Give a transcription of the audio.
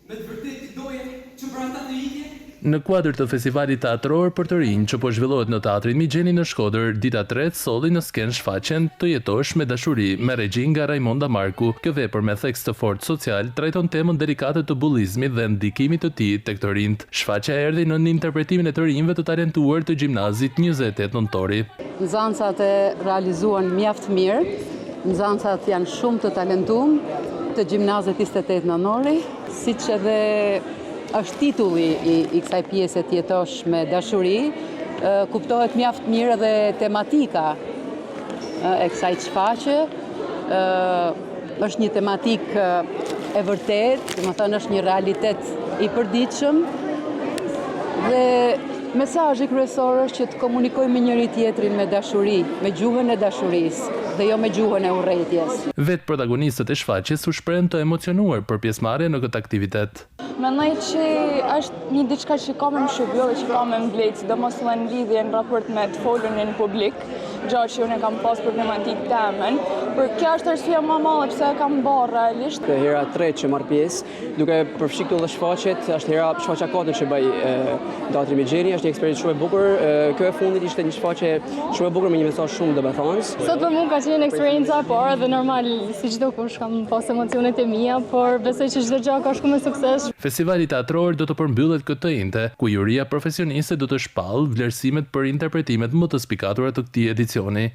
Me të vërtetë ti doje që për ata të ikje? Në kuadër të Festivalit Teatror për të Rinj që po zhvillohet në Teatrin Migjeni në Shkodër, dita e tretë solli në skenë shfaqjen Të jetosh me dashuri, me regji nga Rajmonda Marku. Kjo vepër me theks të fortë social trajton temën delikate të bullizmit dhe ndikimit të tij tek të rinjtë. Shfaqja erdhi nën interpretimin e të rinjve të talentuar të gjimnazit 28 Nëntori. Nxënësat e realizuan mjaft mirë. Nxënësat janë shumë të talentum të gjimnazit 28 Nëntori, siç edhe është titulli i, i kësaj pjese të jetosh me dashuri, kuptohet mjaft mirë edhe tematika e kësaj shfaqje. Është një tematikë e vërtetë, domethënë është një realitet i përditshëm dhe mesazhi kryesor është që të komunikojmë me njëri-tjetrin me dashuri, me gjuhën e dashurisë dhe jo me gjuhën e urrejtjes. Vetë protagonistët e shfaqjes u shprehën të emocionuar për pjesëmarrjen në këtë aktivitet. Mendoj që është një diçka që ka me më shërby dhe që ka me më vlejt, sidomos edhe në lidhje në raport me të folun në publik, gjë që unë e kam pas problematikë temen, por kjo është arsyeja ma e madhe pse e kam bërë realisht. Kjo hera e tretë që marr pjesë, duke përfshi këtu dhe shfaqjet, është hera shfaqja e katërt që bëj në Teatrin Migjeni, është një eksperiencë shumë e bukur. Kjo e fundit ishte një shfaqje shumë e bukur me një mesazh shumë domethënës. Sot për mua ka qenë eksperienca e parë dhe normal si çdokush kam pas emocionet e mia, por besoj që çdo gjë ka shku me sukses. Festivali teatror do të përmbyllet këtë të enjte, ku juria profesioniste do të shpallë vlerësimet për interpretimet më të spikatura të këtij edicioni.